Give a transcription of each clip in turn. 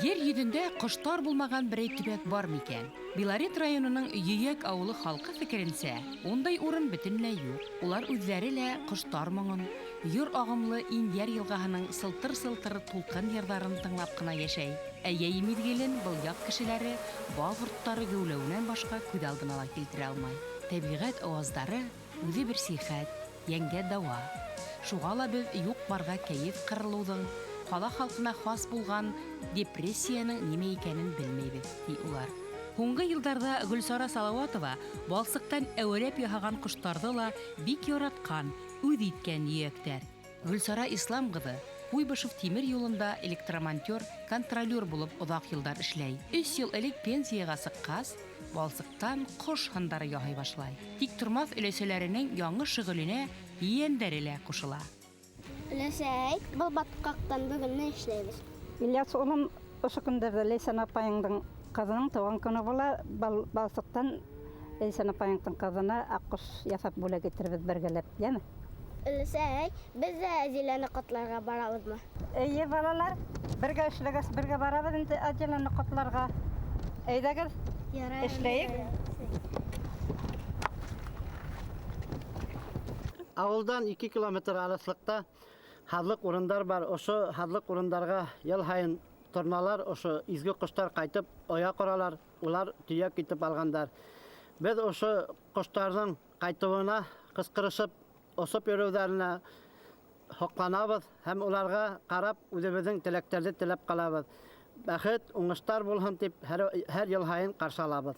Ер йөҙөндә ҡоштар булмаған берәй төбәк бар микән? Белорет районының Йөйәк ауылы халҡы фекеренсә, ундай урын бөтөнләй юҡ. Улар үҙҙәре лә ҡоштар моңон, йор ағымлы Инйәр йылғаһының сылтыр-сылтыр тулҡын йырҙарын тыңлап ҡына йәшәй. Ә йәй миҙгелен был яҡ кешеләре бал ҡорттары геүләүенән башҡа күҙ алдына ла килтерә алмай. Тәбиғәт ауаздары үҙе бер сихәт, йәнгә дауа. Шуға ла беҙ юҡ-барға кәйеф ҡырылыуҙың, ҡала халҡына хас булған депрессиянең нимә икәнен белмәйбеҙ, ти улар. Һуңғы йылдарҙа Гөлсара Салауатова балсыҡтан әүәләп яһаған ҡоштарҙы ла бик яратҡан, үҙ иткән йөйәктәр. Гөлсара Ислам ҡыҙы Куйбышев тимер юлында электромонтер, контролер булып оҙаҡ йылдар эшләй. Өс йыл элек пенсиягә сыҡҡас, балсыҡтан ҡош һындары яһай башлай. Тик тормаҫ өләсәләренең яңы шөғөленә ейәндәре лә ҡушыла. Өләсәй, был батҡаҡтан бөгөн ни эшләйбеҙ? Ильяс улым, ошо көндәрҙә Ләйсән апайыңдың ҡыҙының тыуған көнө була. Бал, балсыҡтан Ләйсән апайыңдың ҡыҙына аҡҡош яһап бүләк итербеҙ бергәләп, йәме? Өләсәй, беҙ ҙә Әдиләне ҡотларға барабыҙмы? Эйе, балалар, бергә эшләгәс, бергә барабыҙ инде Әдиләне ҡотларға. Әйҙәгеҙ, Ярай. эшләйек. Ауылдан 2 километр алыҫлыҡта һаҙлыҡ урындар бар. Ошо һаҙлыҡ урындарға йыл һайын торналар, ошо изге ҡоштар ҡайтып оя ҡоралар, улар төйәк итеп алғандар. Беҙ ошо ҡоштарҙың ҡайтыуына ҡысҡырышып, осоп йөрөүҙәренә һоҡланабыҙ һәм уларға ҡарап үҙебеҙҙең теләктәрҙе теләп ҡалабыҙ. Бәхет, уңыштар булһын тип һәр йыл һайын ҡаршы алабыҙ.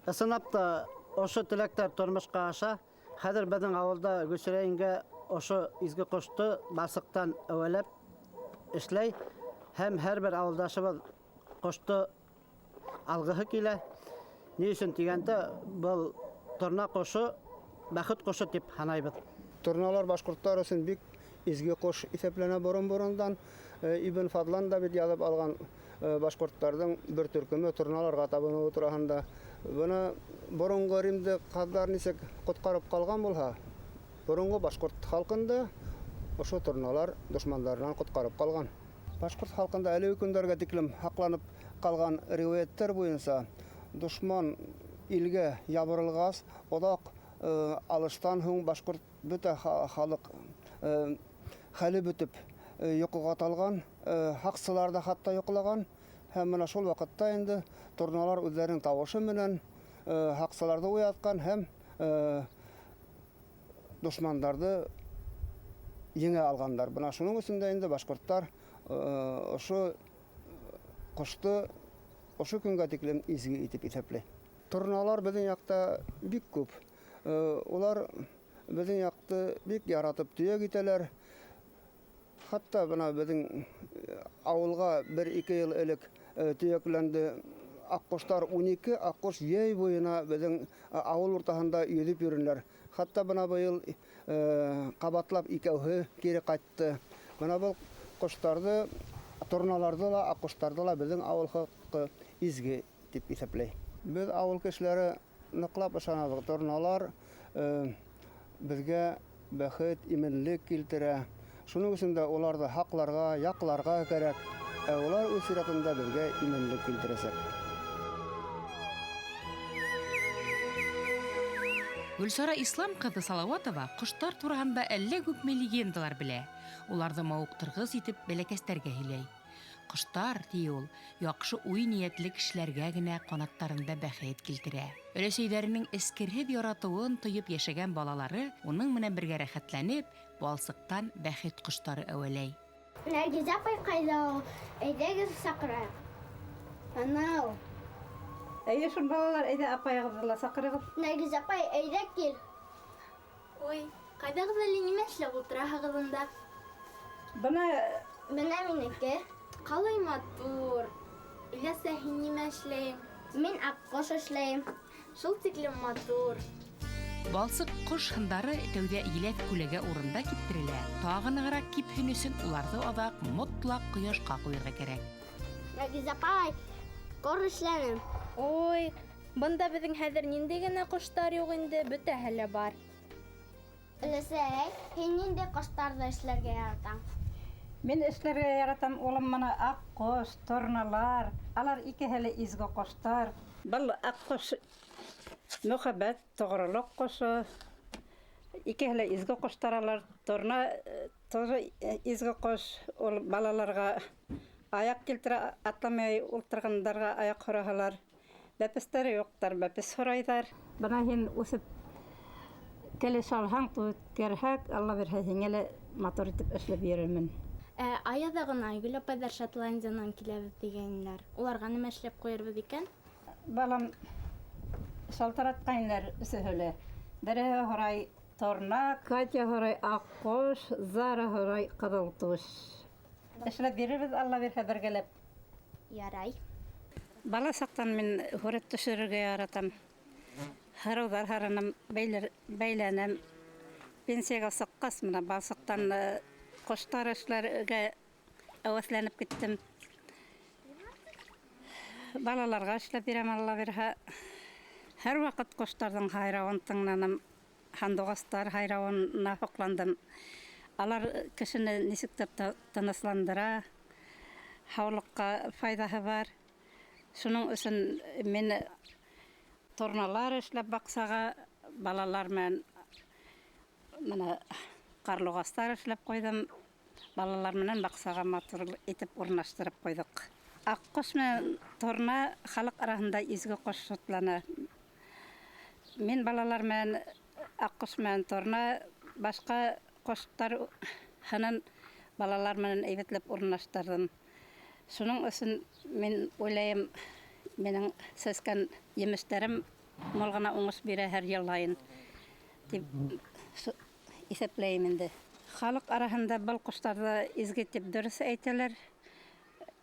Ысынлап та ошо теләктәр тормошҡа аша. Хәҙер беҙҙең ауылда Гөлсирә еңгә ошо изге ҡошто балсыҡтан әүәләп эшләй һәм һәр бер ауылдашыбыҙ ҡошто алғыһы килә. Ни өсөн тигәндә, был торна ҡошо бәхет ҡошо тип һанайбыҙ. Торналар башҡорттар өсөн бик изге ҡош иҫәпләнә борон-борондан. Ибн Фадлан да бит яҙып алған башҡорттарҙың бер төркөмө торналарға табыныуы тураһында. Бына боронғо Римде ҡаҙҙар нисек ҡотҡарып ҡалған булһа, боронғо башҡорт халҡында ошо торналар дошмандарынан ҡотҡарып ҡалған. Башҡорт халҡында әлеге көндәргә тиклем һаҡланып ҡалған риүәйәттәр буйынса дошман илгә ябырылғас, оҙаҡ алыштан һуң башҡорт бөтә халыҡ хәле бөтөп йоҡоға талған, һаҡсылар ҙа хатта йоҡлаған. Һәм бына шул ваҡытта инде торналар үҙҙәренең тауышы менән һаҡсыларҙы уятҡан һәм дошмандарҙы еңә алғандар. Бына шуның өсөн дә инде башҡорттар ошо ҡошто ошо көнгә тиклем изге итеп иҫәпләй. Торналар беҙҙең яҡта бик күп. Улар беҙҙең яҡты бик яратып төйәк итәләр. Хатта бына беҙҙең ауылға бер-ике йыл элек төйәкләнде аҡҡоштар, 12 аҡҡош йәй буйына беҙҙең ауыл уртаһында йөҙөп йөрөнөләр. Хатта бына быйыл ҡабатлап икәүһе кире ҡайтты. Бына был ҡоштарҙы, торналарҙы ла, аҡҡоштарҙы ла беҙҙең ауыл халҡы изге тип иҫәпләй. Беҙ ауыл кешеләре ныҡлап ышанабыҙ, торналар беҙгә бәхет, именлек килтерә. Шуның өсөн дә уларҙы һаҡларға, яҡларға кәрәк. Ә улар үҙ сиратында беҙгә именлек килтерәсәк. Гөлсара Ислам ҡыҙы Салауатова ҡоштар тураһында әллә күпме легендалар белә. Уларҙы мауыҡтырғыс итеп бәләкәстәргә һөйләй. Ҡоштар, ти ул, яҡшы уй-ниәтле кешеләргә генә ҡанаттарында бәхет килтерә. Өләсәйҙәренең эскерһеҙ яратыуын тойоп йәшәгән балалары уның менән бергә рәхәтләнеп, балсыҡтан бәхет ҡоштары әүәләй. Нәргиз апай ҡайҙа ул? Әйҙәгеҙ саҡырайыҡ. Ана ул. Әйе, шул балалар, әйҙә апайығыҙҙы ла саҡырығыҙ. Нәргиз апай, әйҙә кил. Ой, ҡайҙағыҙ әле, нимә эшләп ултыраһығыҙ унда? Бына Бына минеке. Ҡалай матур. Ильяс, ә һин нимә эшләйең? Мин аҡҡош эшләйем. Шул тиклем матур. Балсыҡ ҡош һындары тәүҙә еләҫ күләгә урында киптерелә. Тағы нығыраҡ кипһен өсөн уларҙы аҙаҡ мотлаҡ ҡояшҡа ҡуйырға кәрәк. Нәргиз апай, ҡор эшләнем. Ой, бында беҙҙең хәҙер ниндәй генә ҡоштар юҡ инде, бөтәһе лә бар. Өләсәй, һин ниндәй ҡоштарҙы эшләргә яратаң? Мин эшләргә яратам, улым, мына аҡҡош, торналар. Алар икеһе лә изге ҡоштар. Был аҡҡош мөхәббәт, тоғролоҡ ҡошо. Икеһе лә изге ҡоштар алар. Торна тоже изге ҡош. Ул балаларға аяҡ килтерә, атламай ултырғандарға аяҡ һораһалар. Бәпестәре юҡтар, бәпес һорайҙар. Бына һин үҫеп килеш алһаң, туй үткәрһәк, Алла бирһә, һиңә лә матур итеп эшләп бирермен. Ә ай аҙағына Айгөл апайҙар Шотландиянан киләбеҙ тигәйнеләр. Уларға нимә эшләп ҡуйырбыҙ икән? Балам, шалтыратҡайнылар өсөһө лә. Береһе һорай торна, Катя һорай аҡҡош, Зара һорай ҡыҙыл түш. Эшләп бирербеҙ, Алла бирһә, бергәләп. Ярай. Бала саҡтан мин һүрәт төшөрөргә яратам. Һырыуҙар һырыным, бәйләнәм. Пенсияға сыҡҡас, мына балсыҡтан ҡоштар эшләргә әүәҫләнеп киттем. Балаларға эшләп бирәм, Алла бирһә. Һәр ваҡыт ҡоштарҙың һайрауын тыңланым, һандуғастар һайрауына һоҡландым. Алар кешене нисектер тынысландыра, һаулыҡҡа файҙаһы бар. Шуның өсөн мин торналар эшләп баҡсаға, балалар менән мына ҡарлуғастар эшләп ҡуйҙым. Балалар менән баҡсаға матур итеп урынлаштырып ҡуйҙыҡ. Аҡҡош менән торна халыҡ араһында изге ҡош шутлана. Мин балалар менән аҡҡош менән торна башҡа ҡоштар һынын балалар менән әйбәтләп урынлаштырҙым. Шуның өсөн мин уйлайым, минең сәскән емештәрем мул ғына уңыш бирә һәр йыл һайын тип иҫәпләйем инде. Халыҡ араһында был ҡоштарҙы изге тип дөрөҫ әйтәләр.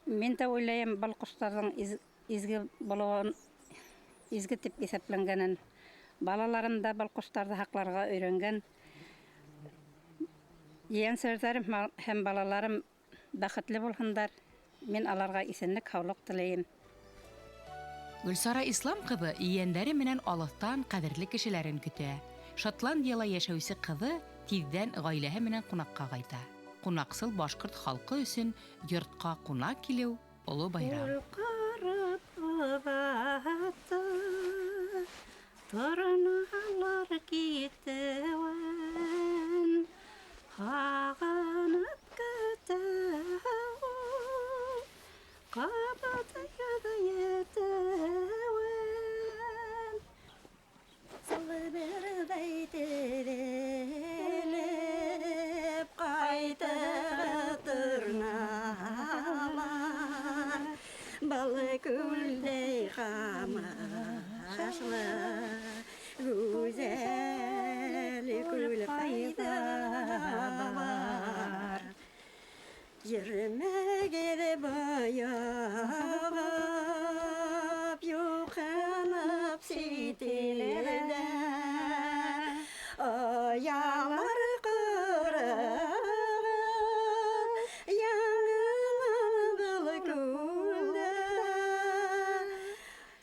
Мин дә уйлайым, был ҡоштарҙың изге булыуын, изге тип иҫәпләнгәнен. Балаларым да был ҡоштарҙы һаҡларға өйрәнгән. Ейәнсәрҙәрем һәм балаларым бәхетле булһындар. Мин аларға иҫәнлек, һаулыҡ теләйем. Гөлсара Ислам ҡыҙы ейәндәре менән алыҫтан ҡәҙерле кешеләрен көтә. Шотландияла йәшәүсе ҡыҙы тиҙҙән ғаиләһе менән ҡунаҡҡа ҡайта. Ҡунаҡсыл башҡорт халҡы өсөн йортҡа ҡунаҡ килеү оло байрам. Торналар китеүен һағынып көтә ул, ҡабат яҙ етеүен. Салбырҙай теҙелеп ҡайтыр торналар, балы күлдәй ҡамашлы, гүзәл күл ҡайҙа бар? Йөрөмәгеҙ баяғып, юҡынып сит илдә, оялар ҡороғоҙ, яңынан был күлдә.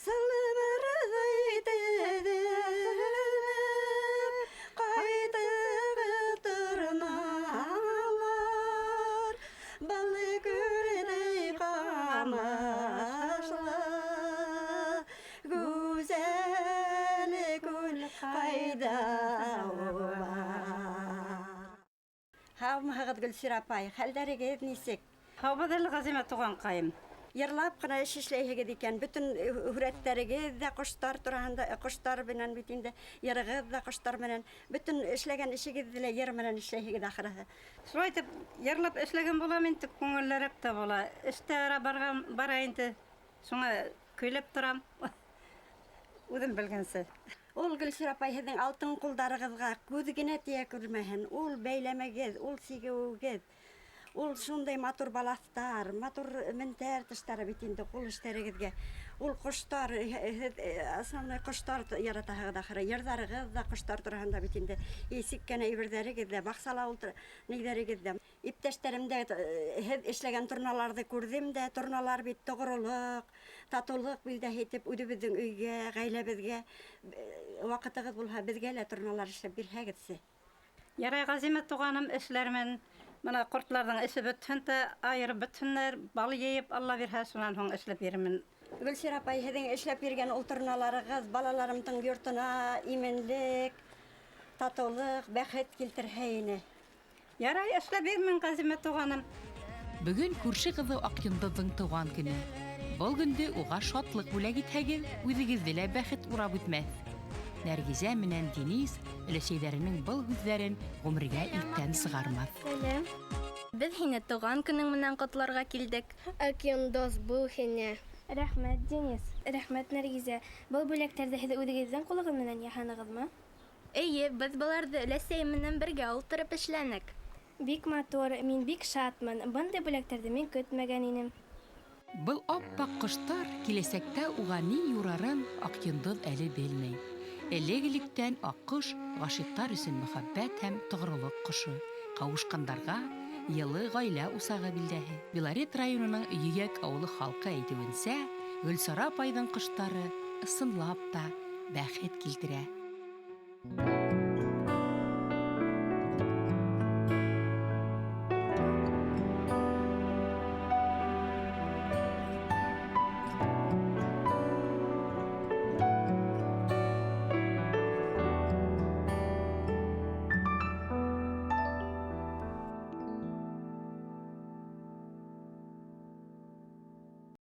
Салбырҙай теҙелеп ҡайтығыҙ торналар, был күлдәй ҡамашлы, гүзәл күл ҡайҙа бар? Һаумыһығыҙ, Гөлсирә апай, хәлдәрегеҙ нисек? Һаубыҙ әле, Ғәзимә туғанҡайым. Йырлап ҡына эш эшләйһегеҙ икән, бөтөн һүрәттәрегеҙ ҙә ҡоштар тураһында, ҡоштар менән бит инде, йырығыҙ ҙа ҡоштар менән, бөтөн эшләгән эшегеҙҙе лә йыр менән эшләйһегеҙ ахырыһы. Шулай итеп йырлап эшләгән булам инде, күңеллерәк тә була. Эштә ара барған бара инде, шуңа көйләп торам. Үҙем белгәнсә. Ул Гөлсирә апай, һеҙҙең алтын ҡулдарығыҙға күҙ генә тейә күрмәһен. Ул бәйләмәгеҙ, ул сигеүегеҙ, ул шундай матур балаҫтар, матур мендәр тыштары бит инде ҡул эштәрегеҙгә. Ул ҡоштар, һеҙ основной ҡоштар яратаһығыҙ ахыры. Йырҙарығыҙ ҙа ҡоштар тураһында бит инде. Сиккән әйберҙәрегеҙ ҙә, баҡсала ултыр ниҙәрегеҙ ҙә. Иптәштәрем дә, һеҙ эшләгән торналарҙы күрҙем дә, торналар бит тоғролоҡ, татыулыҡ билдәһе итеп үҙебеҙҙең өйгә, ғаиләбеҙгә, ваҡытығыҙ булһа, беҙгә лә торналар эшләп бирһәгеҙсе. Ярай, Ғәзимә туғаным, эшләрмен. Мына ҡортларҙың эше бөтһөн дә, айырып бөтһөннәр, бал йыйып, Алла бирһә, шунан һуң эшләп бирермен. Гөлсира апай, һеҙҙең эшләп биргән ул торналарығыҙ балаларымдың йортона именлек, татыулыҡ, бәхет килтерһә ине. Ярай, эшләп бирермен, Ғәзимә туғаным. Бөгөн күрше ҡыҙы Аҡйондоҙҙоң тыуған көнө. Был көндө уға шатлыҡ бүләк итһәгеҙ, үҙегеҙҙе лә бәхет урап үтмәҫ. Нәргизә менән Денис өләсәйҙәренең был һүҙҙәрен ғүмергә иҫтән сығармаҫ. Сәләм. Беҙ һине тыуған көнөң менән ҡотларға килдек. Аҡйондоҙ, был һиңә. Рәхмәт, Денис. Рәхмәт, Нәргизә. Был бүләктәрҙе һеҙ үҙегеҙҙең ҡулығыҙ менән яһанығыҙмы? Эйе, беҙ быларҙы өләсәйем менән бергә ултырып эшләнек. Бик матур, мин бик шатмын. Бындай бүләктәрҙе мин көтмәгән инем. Был аппаҡ ҡоштар киләсәктә уға ни юрарын Аҡйондоҙ әле белмәй. Элек-электән аҡҡош ғашиҡтар өсөн мөхәббәт һәм тоғролоҡ ҡошо, ҡауышҡандарға йылы ғаилә усағы билдәһе. Белорет районының Йөйәк ауылы халҡы әйтеүенсә, Гөлсара апайҙың ҡоштары ысынлап та бәхет килтерә.